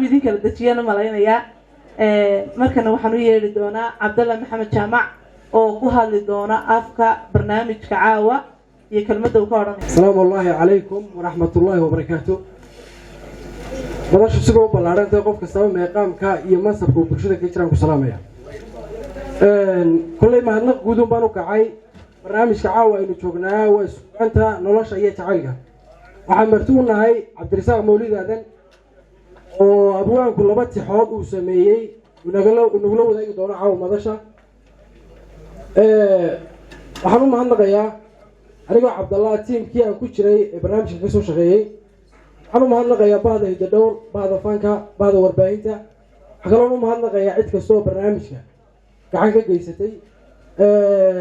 Idin kala dejiyaan u malaynayaa. Markana waxaan u yeedhi doonaa Cabdalla Maxamed Jaamac oo ku hadli doona afka barnaamijka caawa iyo kelmadda uu ka odhanaya. Asalaamu allaahi calaykum waraxmat ullaahi wabarakaatu. Madashu sidoo u ballaarantay, qof kastaba meeqaamka iyo mansabka uu bulshada ka jiraan ku salaamaya. Kolley mahadnaq guudun baan u kacay. Barnaamijka caawa aynu joognaa waa sugaanta nolosha iyo jacaylka. Waxaan marti u nahay Cabdirasaaq Mawlid Aadan oo abwaanku laba tixood uu sameeyey nagula wadaagi doono caawa madasha. Waxaan u mahadnaqayaa anigoo Cabdallah tiimkii aan ku jiray ee barnaamijka ka soo shaqeeyey. Waxaan u mahadnaqayaa bahda Hidadhowr, bahda fanka, bahda warbaahinta. Waxaa kaloon u mahadnaqayaa cid kasta oo barnaamijka gacan ka geysatay.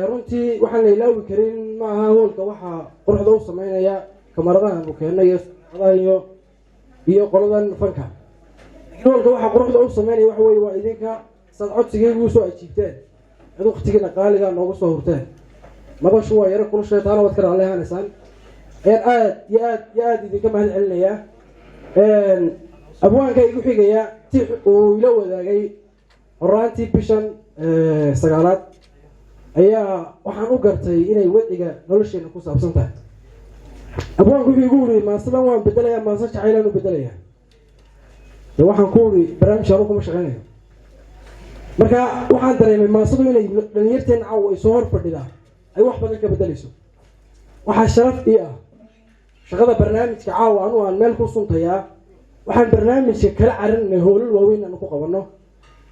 Runtii waxaan la ilaawi karin ma aha hoolka waxaa quruxda u sameynaya kamaradahan uu keenay iyo iyo qoladan fanka, laakiin hoolka waxaa quruxda u sameynaya waxa weye waa idinka. Saad codsigaygu usoo ajiibteen, cid waktigiina qaaliga noogu soo hurteen, madashu waa yaro kulushay, taana waad ka raalli ahaanaysaan. Ayaan aad iyo aad iyo aada idinka mahad celinayaa. Abwaanka igu xigaya tix uu ila wadaagay horaantii bishan sagaalaad ayaa waxaan u gartay inay wadciga nolosheena ku saabsan tahay. Abwaanku wuxuu igu uri, "Maasadan waan bedelayaa, maasa jacaylaan u bedelayaa." De waxaan ku uri, "Barnaamij anu kuma shaqeynayo." Marka waxaan dareemay maasadu inay dhalinyarteena caawa ay soo hor fadhidaa ay wax badan ka bedelayso. Waxaa sharaf ii ah shaqada barnaamijka caawa anu aan meel ku suntayaa. Waxaan barnaamijka kala carinay hoolal waaweyn aanu ku qabanno.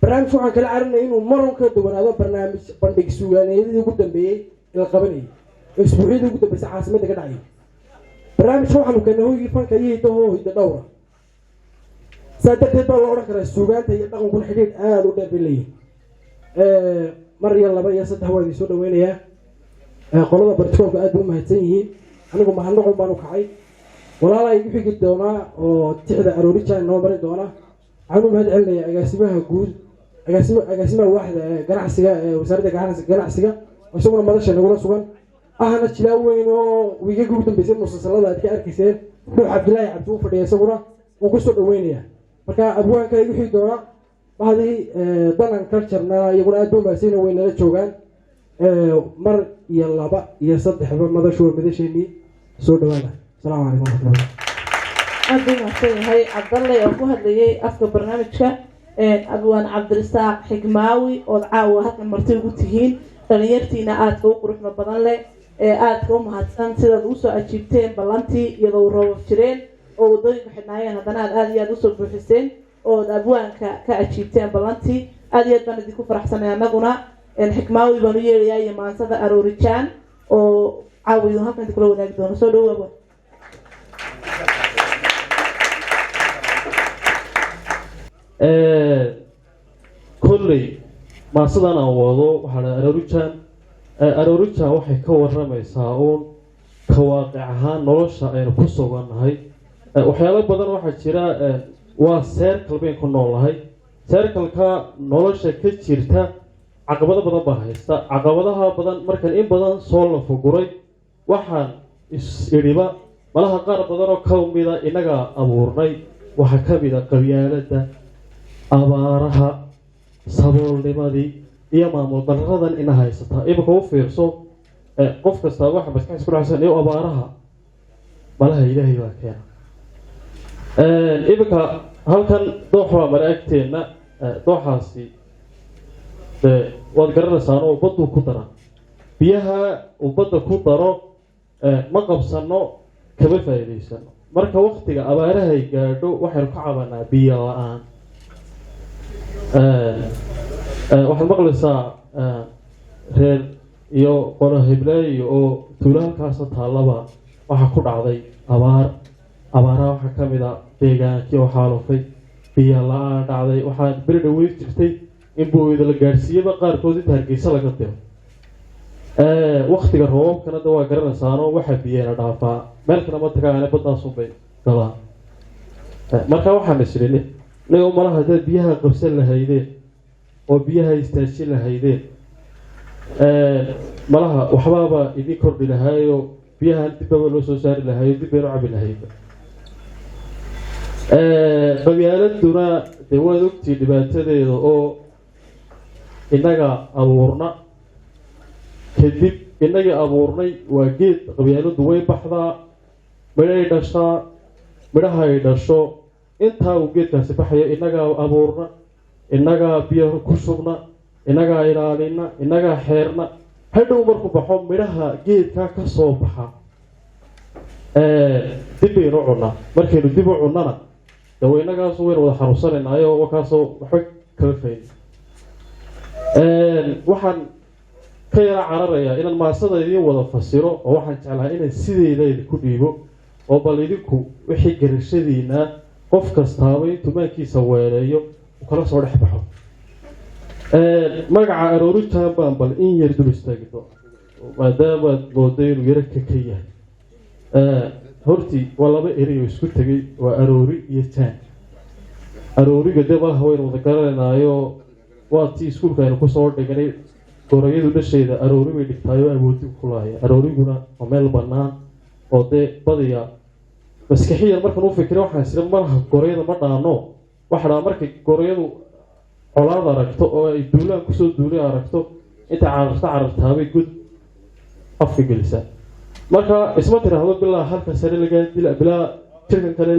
Barnaamijka waxaan kala carinay inuu maron ka duwanaado barnaamij bandhig suugaaneeyadii ugu dambeeyey ee la qabanayay ee isbuucyadii ugu dambeysay caasimadda ka dhacayay. Barnaamijka waxaanu keenay hoygii fanka iyo hidaho, Hidda Dhowra. Saa darteed baa loo odhan karaa suugaanta iyo dhaqankuna xidhiidh aada u dheer bay leeyihin. Mar iyo laba iyo saddex waa idin soo dhaweynayaa. Qolada bartikoolka aad bay u mahadsan yihiin. Anigu mahadnaqun baan u kacay. Walaalaa igu xigi doonaa oo tixda Aroorijan noo mari doona. Waxaan u mahad celinayaa agaasimaha guud, agaasimaha waaxda ee ganacsiga ee wasaaradda ganacsiga oo isaguna madasha nagula sugan, ahna jilaa weyn oo wiigagii ugu dambeysay musalsalada aad ka arkayseen, Dhuux Cabdilaahi Cabdi, u fadhiya isaguna wuu kusoo dhaweynayaa. Marka abwaanka igu xigi doona, bahdii Danan Culturena iyaguna aad ba umahadsan, way nala joogaan. Mar iyo laba iyo saddexba madashu waa madasheenii. Soo dhawaada. Asalaamu calaykum waraxmatullah. Aad buu mahadsan yahay Cabdalle oo ku hadlayay afka barnaamijka. Abwaan Cabdirasaaq Xigmaawi ood caawa halkan marti ugu tihiin, dhalinyartiina aadka u quruxda badan leh ee aadka u mahadsan sidaad ugu soo ajiibteen ballantii iyadoo roobab jireen oo waddooyinka xidhnaayeen, haddana aad aada iyo aada usoo buuxiseen ood abwaanka ka ajiibteen ballantii. Aad iyo aad baan idinku faraxsanay annaguna. Xikmaawi baan u yeerayaa iyo maansada Aroorijaan oo caawa idin halkan idinkula wadaagi doono. Soo dhawow, abwaan. Kolley maasadan aan wado waxaa la Aroorijaan. Aroorijaan waxay ka waramaysaa uun ka waaqic ahaan nolosha aynu ku sugannahay. Waxyaalo badan waxaa jira, waa circle bayn ku noolnahay, circle-ka nolosha ka jirta. Caqabado badan baa haysta. Caqabadaha badan markan in badan soo lafaguray, waxaan is idhiba malaha qaar badan oo ka mida innagaa abuurnay. Waxaa ka mid a qabyaaladda, abaaraha, saboolnimadii iyo maamul darradan ina haysataa. Iminka u fiirso, qof kastaa waxa maskaxdiisa ku dhacsan iyo abaaraha malaha Ilaahay baa keena. Iminka halkan doox baa mara agteenna. Dooxaasi dee waad garanaysaan oo badduu ku dara. Biyaha uu badda ku daro ma qabsano, kama faa'iidaysano. Marka waktiga abaarahay gaadho, waxaynu ka cabanaa biyo la-aan. Waxaad maqlaysaa reer iyo qolo hiblaayo oo tuulo halkaasa taallaba waxaa ku dhacday abaar. Abaaraha waxaa ka mid a deegaankii oo xaalufay, biyo la-aan dhacday. Waxaa beri dhaweyn jirtay in booyda la gaadhsiiyaba qaarkood inta Hargeysa laga diro. Waktiga roobabkana de waa garanaysaano, waxaa biyeena dhaafaa meel kale ma tagaane, baddaasunbay galaan. Marka waxaan is idhi, niga malaha haddaad biyaha qabsan lahaydeen oo biyaha istaajin lahaydeen, malaha waxbaaba idin kordhi lahaayo, biyahan dibbaba loo soo saari lahaayo, dib baynu cabi lahayba. Qabyaaladuna dee waad ogtii dhibaatadeeda oo innaga abuurna. Kadib innagii abuurnay waa geed. Qabyaaladdu way baxdaa, midhay dhashaa. Midhaha ay dhasho intaa uu geedkaasi baxayo, innagaa abuurna, innagaa biyo ku shubna, innagaa ilaalina, innagaa xeerna. Hadhow markuu baxo, midhaha geedkaa ka soo baxa dib baynu cunnaa. Markaynu dib u cunnana de wa innagaasu waynu wada xanuunsanaynaayoo wakaasoo waxba kama fayda. Waxaan ka yara cararayaa inaan maasada idiin wada fasiro, oo waxaan jeclahay inaan sideeda idinku dhiibo, oo bal idinku wixii garashadiina qof kastaaba intuu maankiisa weeleeyo uu kala soo dhex baxo. Magaca Arooritaan baan bal in yar dul istaagi doona, maadaamaad moodo inuu yaro ka yahay. Hortii waa laba erey oo isku tegay, waa aroori iyo jaan. Arooriga dee malaha waynu wada garanaynaayo, waa tii iskuulka aynu kusoo dhignay, gorayadu dhasheeda aroori bay dhigtaayo awoodi ku laaya. Arooriguna waa meel bannaan oo dee badiya maskaxiyan markaan u fikiray, waxaan isla malaha gorayada ma dhaano. Waxa dhaa markay gorayadu colaad aragto oo ay duulaan kusoo duulay aragto, inta cararta carartaabay god afka gelisaa. Marka isma tiraahdo bilaa halka sare lagaa dila, bilaa jirkan kale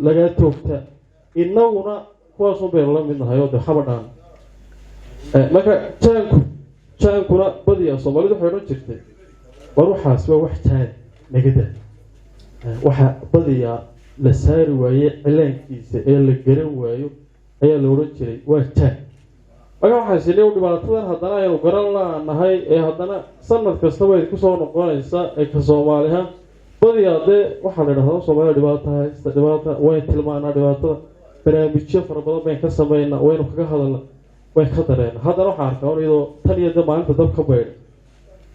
lagaa toogta. Innaguna kuwaasun baynu la mid nahay oo dee haba dhaan. Marka jaanku, jaankuna badiya Soomaalidu waxay odhan jirtay, war waxaas waa wax jaan nagada. Waxa badiyaa la saari waaye cilaankiisa ee la garan waayo ayaa la odhan jiray waa jaan. Marka waxaan isini dhibaatadan haddana aynu garan laanahay ee haddana sanad kastaba ay kusoo noqonaysa ee ka Soomaalihaan badiyaa dee waxaa la idhahdaa Soomaalida dhibaata haysta, dhibaata wayn tilmaanaa, dhibaatada barnaamijyo fara badan bayn ka sameynaa, waynu kaga hadalna, wayn ka dareena. Haddana waxaan arkaa un iyadoo tan iyo dee maalinta dab ka baydhay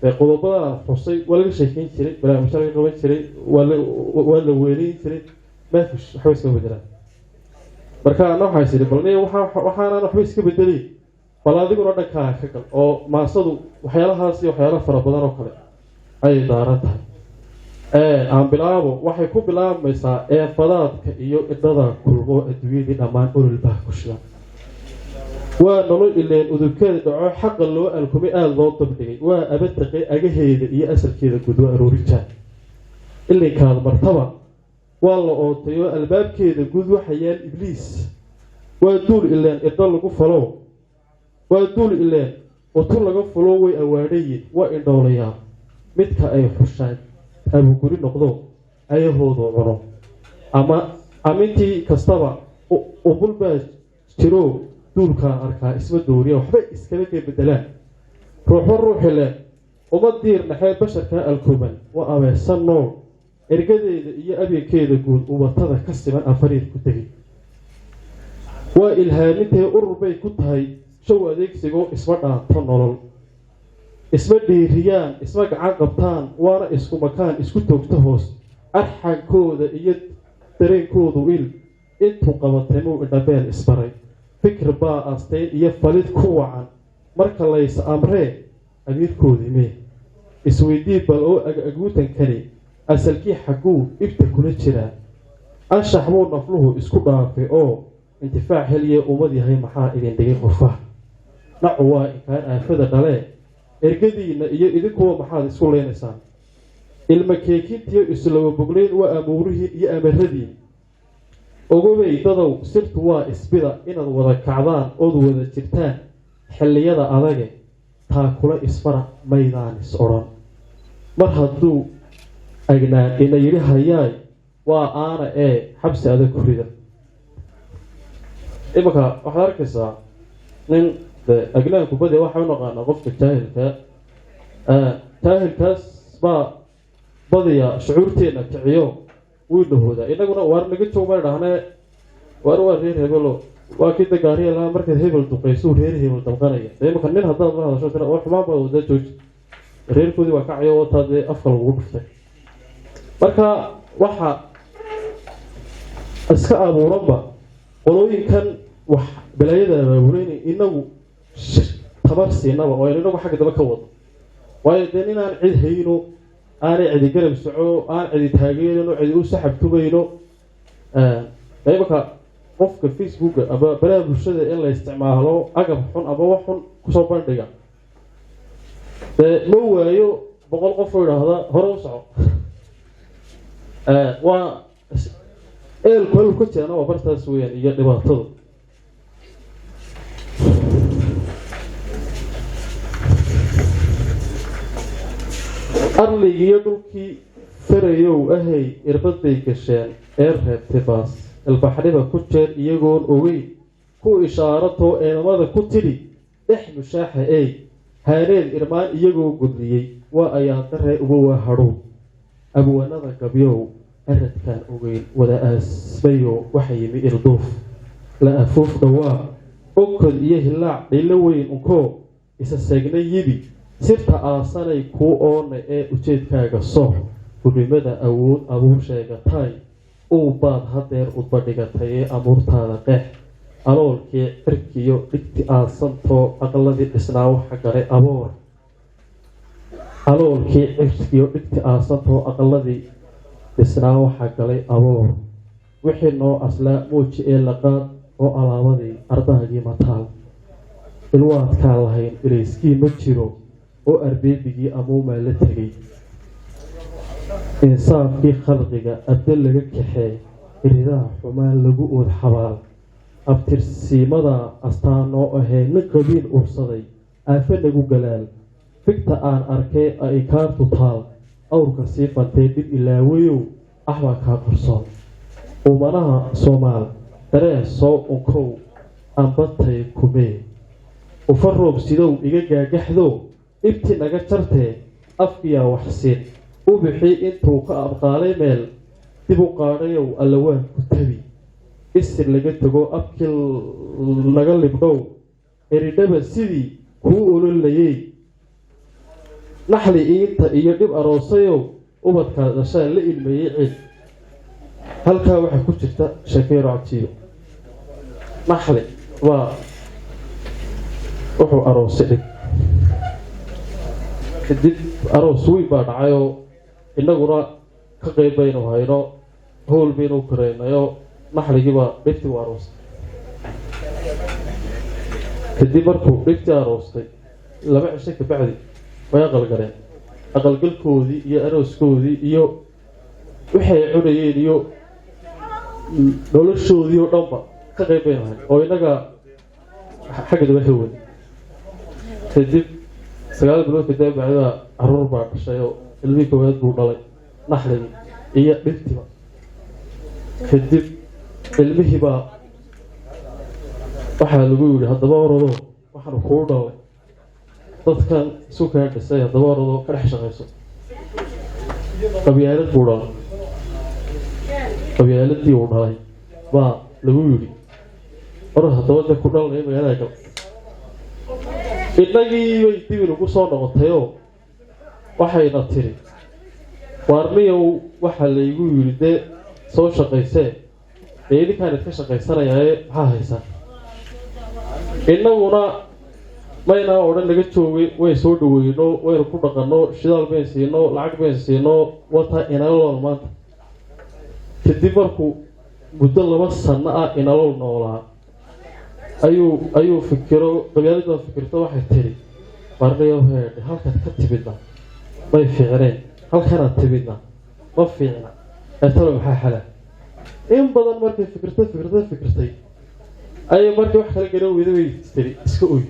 ee qodobadan aan xusay waa laga sheekeyn jiray, barnaamijyo laga qaban jiray, waa la weeleyn jiray, maafish waxba iska bedelaan. Marka ana waxaa is idhi, bal niyo waxaanaan waxba iska bedelay, bal adiguna dhankaa ka gal, oo maasadu waxyaalahaas iyo waxyaalo fara badan oo kale ayay daaran tahay. Aan bilaabo. Waxay ku bilaabmaysaa eefadaadka iyo idhada kulmo, adduunyadii dhammaan olol baa ku shidan. Waa nolol ileen udubkeeda dhaco, xaqa loo alkumay aada loo dabdhigay. Waa abataqe agaheeda iyo asalkeeda guud, waa aroorijaan. Ilinkaad martaba waa la ootay oo albaabkeeda guud waxa yaal Ibliis. Waa duul ileen idho lagu falo, waa duul ileen utu laga fulo, way awaadhayin, waa indhoolayaal. Midka ay xushaan abuguri noqdo, ayahoodu cuno ama amintii kastaba ubul baa jiro. Duulkaan arkaa isma dooriya, waxba iskama kay bedelaan. Ruuxba ruuxi leh uma diir naxee, basharkaa alkuman waa abeesan nool. Ergadeeda iyo abyankeeda guud ubatada ka siman afariir ku tegay. Waa ilhaamintee urur bay ku tahay show adeegsigoo isma dhaanto nolol, isma dhiiriyaan, isma gacan qabtaan, waana isku makaan, isku toogto hoos. Arxankooda iyo dareenkoodu il intuu qabatay muu indhabeel isbaray. Fikir baa asteyn iyo falid ku wacan. Marka lays amree amiirkoodii mee isweydii bal oo aguutankani asalkii xagguu ibta kula jiraa. Anshax buu nafluhu isku dhaafay oo intifaac heliye ummad yahay, maxaa idin dhigay qurfaha? Nacu waa inkaan aafada dhalee, ergadiinna iyo idinkuwa maxaad isku leynaysaan? Ilma keekintiyo islaba bogleyn waa amuurihiin iyo amaradiin. Ogobay dadow, sirtu waa isbida inaad wada kacdaan ood wada jirtaan xilliyada adage. Taa kula isfara maydaan is odhan. Mar hadduu agnaan ina yidhi hayaay, waa aana ee xabsi adag ku rida. Imanka waxaad arkaysaa nin de agnaanku badi waxay u naqaanaa qofka jaahilka. Jaahilkaas baa badiya shucuurteenna kiciyo, wuu dhahoodaa. Inaguna waar naga joog baan dhahnee, waar waa reer hebelo, waa kii dagaariya lahaa. Markaad hebel duqayso, reer hebel dalqanaya. Dee imanka nin haddaad la hadasho tira war xumaan baad wadaa, jooji, reerkoodii waa kacayo, wataa dee afka lagugu dhuftay. Marka waxa iska abuuranba qolooyinkan wax balaayada abaabuleynay inagu tabar siinaba oo aynu inagu xagga daba ka wadno. Waayo dee ninaan cid hayno, aanay cidi garab soco, aan cidi taageerino, cidi u saxabtumayno. Imanka qofka Facebooka ama baraha bulshada in la isticmaalo agab xun ama wax xun kusoo bandhiga, dee ma waayo 100 qof oo idhaahda hore u soco. Waa eelku halku ka jirana waa bartaas weyaan iyo dhibaatadu. Arligiiyo dhulkii farayow ahay irbad bay gasheen ee reebtay baas ilbaxdhiba ku jeer, iyagoon ogeyn ku ishaaratoo eedamada ku tidhi dhex mushaaxa ey haaneed irmaan iyagoo gudliyey. Waa ayaa daree uga waa hadhow. Abwanada gabyow, aradkaan ogeyn wada aasmayo, waxa yimi ilduuf la afuuf dhawaa, okod iyo hilaac dhilo weyn unkoo isa seegna yibi. Sirta aasanay kuu oona ee ujeedkaaga soox gudnimada awood abuur sheegatay uu baad hadeer udba dhigatay ee amuurtaada qeex. Aloolkii cirkiyo dhigti aasantoo aqladii dhisnaa waxa galay aboor. Aloolkii cirkiyo dhigti aasantoo aqladii dhisnaa waxa galay aboor. Wixii noo aslaa muuji ee laqaad oo alaabadii ardahagii mataal ilwaadkaan lahayn ilayskii ma jiro oo arbeebigii amuumaa la tegay. Insaafkii khalqiga abde laga kaxee, iridaha xumaan lagu ood xabaal. Abtirsiimada astaan noo ahee nin qabiil ursaday aafe nagu galaal. Figta aan arkay ay kaartu taal awrka sii fantay dhib ilaawayow axbaa kaa qarsoon. Umanaha Soomaal dareen soo unkow ambatay kumee ufa roob sidow iga gaagaxdo ibti naga jartee afkiyaa waxsiin ubixii intuu ka abqaalay meel dib u qaadhayow allawaan ku tabi. Isir laga tago abkii naga libdhow eridhaba sidii kuu ololayey. Naxli iinta iyo dhib aroosayow ubadkaa dhashaan la ilmeeyey cid. Halkaa waxaa ku jirta sheekeyro cajiiba. Naxli waa wuxuu aroosay dhib kadib, aroos weyn baa dhacayoo innaguna ka qeyb baynu hayno, howl baynu karaynayoo naxligii baa dhibtii u aroostay. Kadib markuu dhibtii aroostay 2 cisho kabacdi way aqalgaleen. Aqalgalkoodii iyo arooskoodii iyo waxay cunayeen iyo noloshoodii oo dhanba ka qayb baynu hayn oo innaga xagga daba hawad. Kadib 9 bilood kadib bacdaa caruur baa dhashay oo ilmihii koowaad buu dhalay naxligii iyo dhibtiba. Kadib ilmihii baa waxaa lagu yidhi haddaba orodoo waxaanu kuu dhalay dadkan isu kaa dhisay, haddaba orodoo ka dhex shaqayso. Qabyaalad buu dhalay, qabyaaladii uu dhalay baa lagu yidhi orod haddaba de ku dhalanaya magaalada gal. Innagii bay dib inugu soo noqotayoo waxayna tiri waarmiyow waxaa laygu yidhi dee soo shaqaysee, dee idinkaan idka shaqaysanayaaye maxaa haysaa? Innaguna Maynaa odhan naga joogay, way soo dhaweyno, waynu ku dhaqanno, shidaal bayn siino, lacag bayn siino, wataa inalool maanta. Kadib markuu muddo 2 sano ah inalool noolaa, ayuu fikiro, qabyaalada fikirto, waxay tidhi: "Warniyo heedhe, halkaad ka timidna may fiicneen, halkanaad timidna ma fiicna, ee talo maxaa xala?" In badan markay fikirto, fikirto, fikirtay, ayay markii wax kala garan weyda bay tiri: "Iska oy."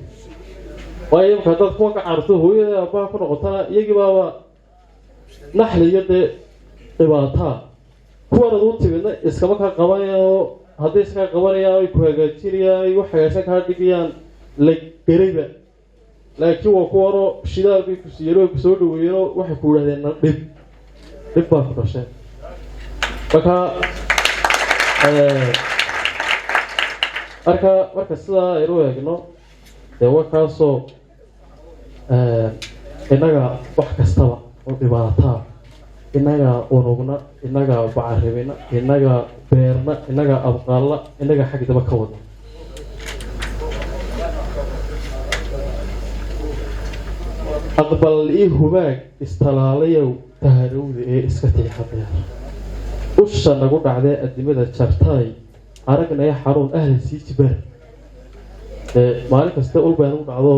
Waayo imka haddaad kuwa ka carto, hooyada aabbaha ku noqotana, iyagii baaba naxliyo dee dhibaataa. Kuwanaad u timidna iskama kaa qabanayaan. Hadday iskaa qabanayaan, ay ku hagaajinayaan, ay wax hagaagsan kaa dhigayaan la gerayba. Laakiin waa kuwanoo shidaal bay ku siiyeen, way ku soo dhaweeyeenoo waxay ku yidhahdeen: "Na dhib, dhib baa ku dhasheen." Marka marka sidaa aynu eegno, dee warkaasoo innaga wax kastaba oo dhibaataa innagaa unugna, innagaa bacaribina, innagaa beerna, innagaa abqaalla, innagaa xagga daba ka wadna. Aqbal ii hubaag istalaalayow tahanowda ee iska tiixadayaar, usha nagu dhacdee addimada jartaay, aragnaya xanuun ahlan sii jibaar. Maalin kasta ul bay nagu dhacdo,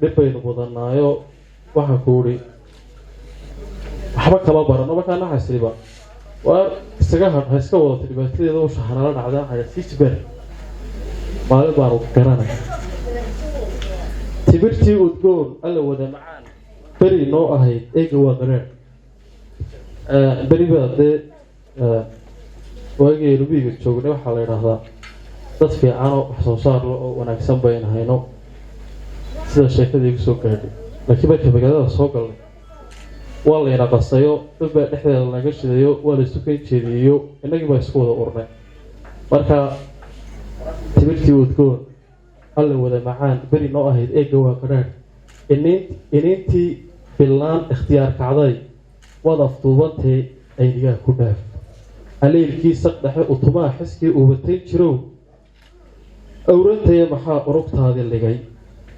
dhib baynu mudanaayo. Waxaan ku uri waxba kama barano. Markaa naxasriba waa isaga ha iska wadato dhibaatadeeda, usha hanala dhacda, waxaa sii jibaar, maalin baanu garanay. Timirtii udgoon alla wada macaan beri noo ahayd, eega waa qaraar. Beri baa dee waagii aynu miyiga joognay, waxaa la idhaahdaa dad fiicanoo wax soo saar le oo wanaagsan baynu hayno, sida sheekadii igu soo gaadhay. Laakiin markii magaalada soo galnay, waa layna qasayo, dad baa dhexdeeda laga shidayo, waa la isu keen jeediyeyo, innagii baa isku wada urnay. Marka timirtii udgoon alla wada macaan beri noo ahayd, eega waa qaraar. Iniintii billaan ikhtiyaar kacday, waad afduubantay, aynigaa ku dhaaf. Aleylkii saq dhexe utumaha xiskii uubatay jirow, awrantaya maxaa urugtaadii ligay?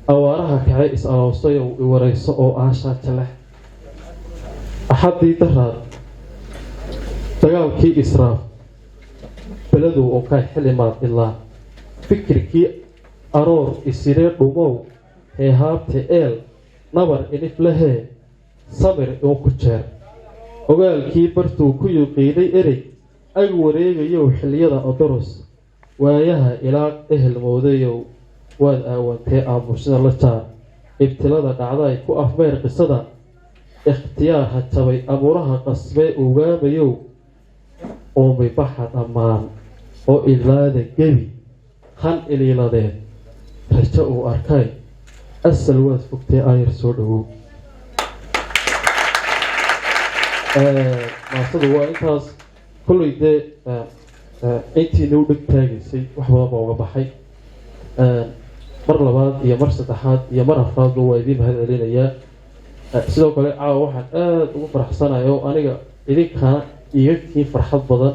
Awaaraha kacay is aloosayow, iwarayso oo aashaa jalex. Axaddii daraad dagaalkii israaf beladow unkay xilimaad ilaa fikirkii aroor isiree dhumow, heehaabte eel nabar iniflahee, samir uun ku jeer. Ogaalkii bartuu ku yuqiinay erey ag wareegayow, xilliyada odoros waayaha ilaa ehel moodayow, waad aawantee aamusida la jaar. Ibtilada dhacday ku afmeyr qisada, ikhtiyaar ha jabay abuuraha qasbee ugaamayow, oomibaxa dhammaan oo ilaada gebi han iliiladeed rajo uu arkay, asal waad fogtee, aayar soo dhawow. Maasadu waa intaas. Kolley dee intiina u dheg taagaysay wax badan baa uga baxay. Mar labaad iyo mar saddexaad iyo mar afraadba waa idiin mahad celinayaa. Sidoo kale caawa waxaan aada ugu faraxsanahay oo aniga idinkana iga kiin farxad badan,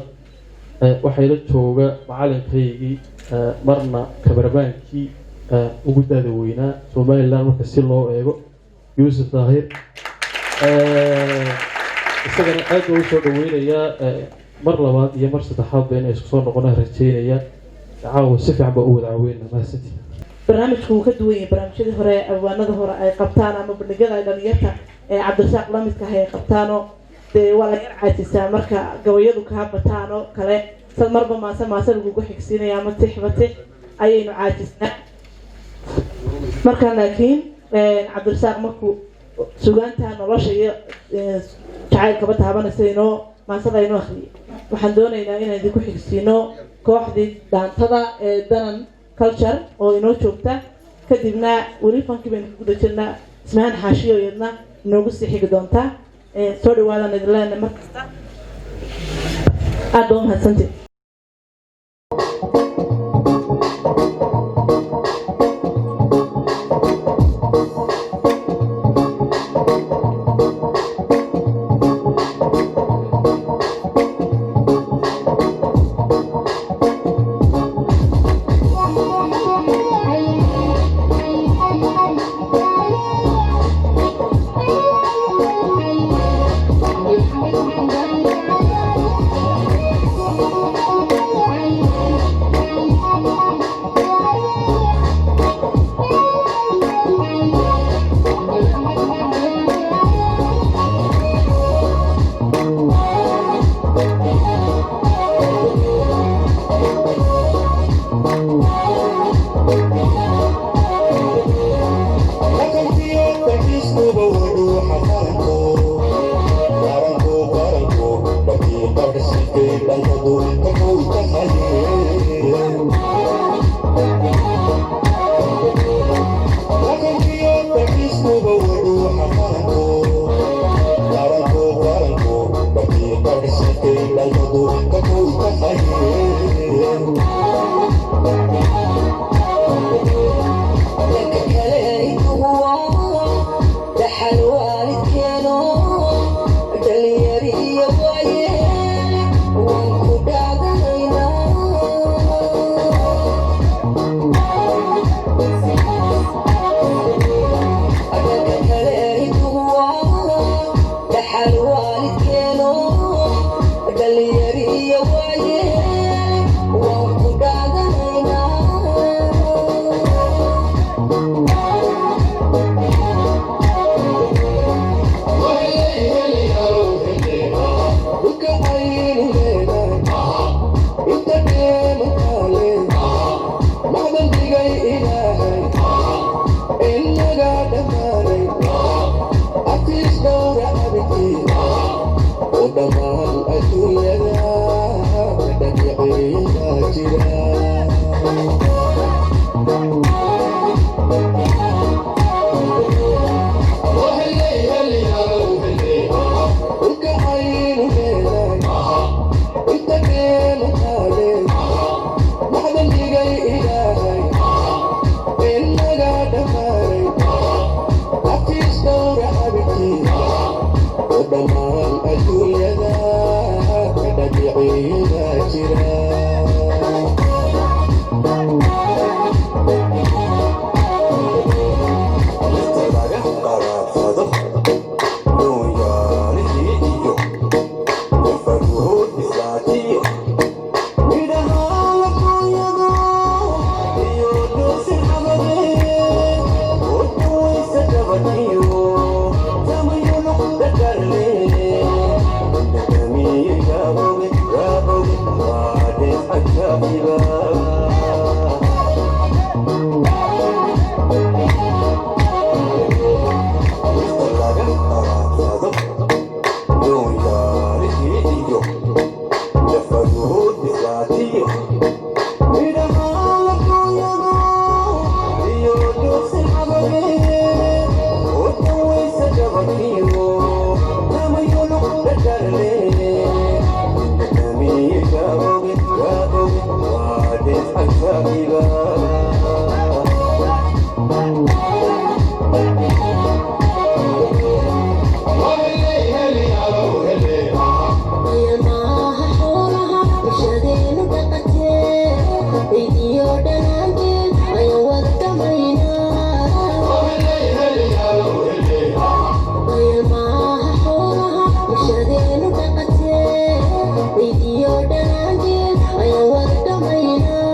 waxayla jooga macalinkaygii, marna kabarabaankii ugu daada weynaa Somaliland marka si loo eego, Yuusuf Daahir. Isagana aad baa usoo dhaweynayaa. Mar labaad iyo mar saddexaad ba inay isku soo noqonaan rajeynaya. Caawa si fiican baa u wada caaweyna. Mahadsantii. Barnaamijku wuu ka duwan yahay barnaamijyadii hore, abwaanada hore ay qabtaan ama bandhigyada ay dhalinyarta ee Cabdirasaaq la midka ah ay qabtaanoo. Dee waa la yar caajisaa marka gabayadu kaa bataan oo kale, sad marba maase maase lagugu xigsiinaya ama tixba tix ayaynu caajisnaa marka. Laakiin Cabdirasaaq markuu sugaanta nolosha iyo jacaylkaba taabanaysa inoo maasada inoo akhriyay, waxaan doonaynaa inaan idinku xigsiino kooxdii dhaantada ee Danan Culture oo inoo joogta. Kadibna weli fankii baynu ku guda jirnaa, Ismahaan Xaashiyo iyadna inoogu sii xigi doontaa. Soo dhawaadaan idin leenahay mar kasta, aad baa umahadsantii. Thank you. Dhammaan adduunyada dhagiciina jira. Dhammaan adduunyada dhagiciina jira. Laga qaraabsado doonyaalihii iyo faruhood bislaatiyo midhaha laqooyado iyo dhoosin xabadee udawaysa gabadhiyo tamayunuq dhakarle dhadhamiye yaaboge yaaboge waadhees ajaa'iba. Laga qaraabsado doonyaalihii iyo lafaduhood bislaatiyo midhaha laqooyado iyo dhoosin xabadee udawaysa gabadhiyo tamayunuq dhakarle dhadhamiye yaaboge yaaboge waadhees ajaa'iba. Maaha xoolaha bulshadeenu dhaqatee, ciidiyo dhanaanteed ayaan wada dhamaynaa. Maaha xoolaha bulshadeenu dhaqatee, ciidiyo dhanaanteed ayaan wada dhamaynaa.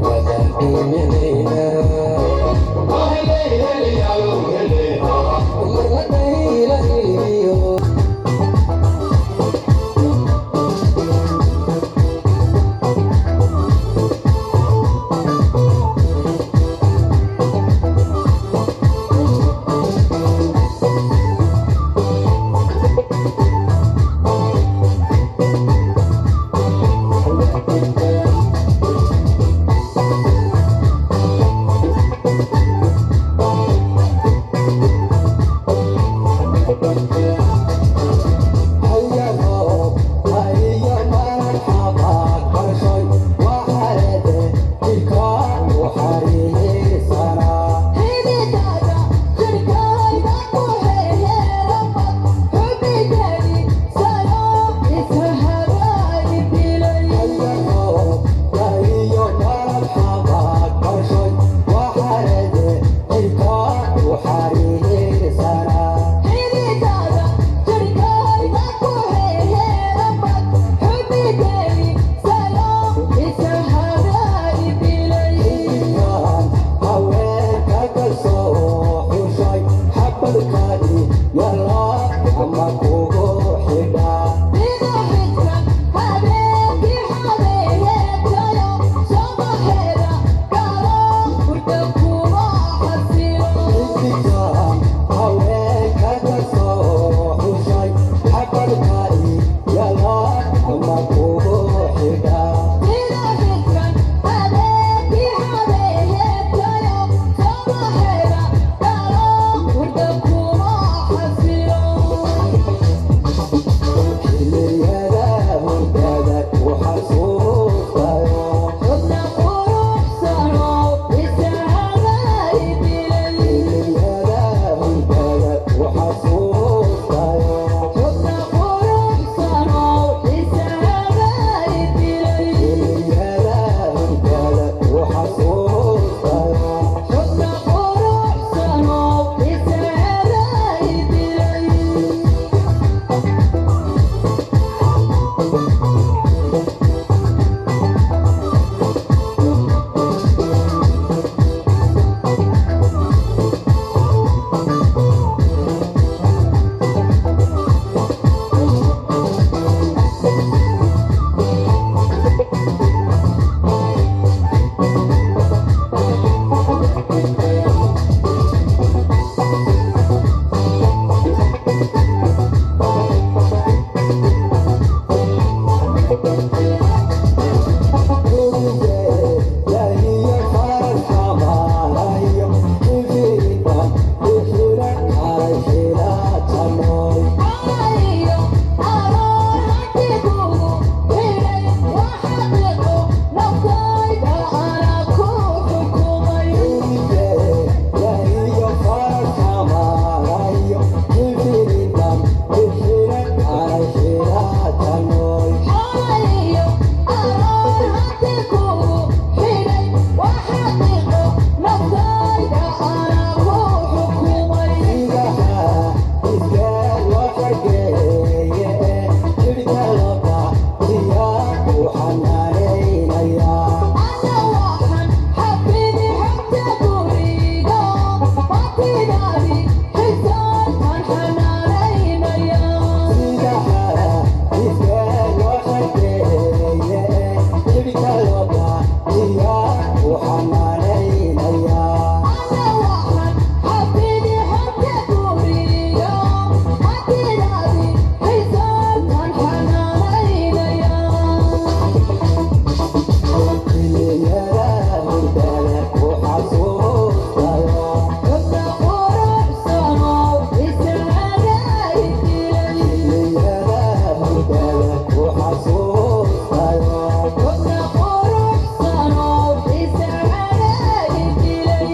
Wada dhuminayna.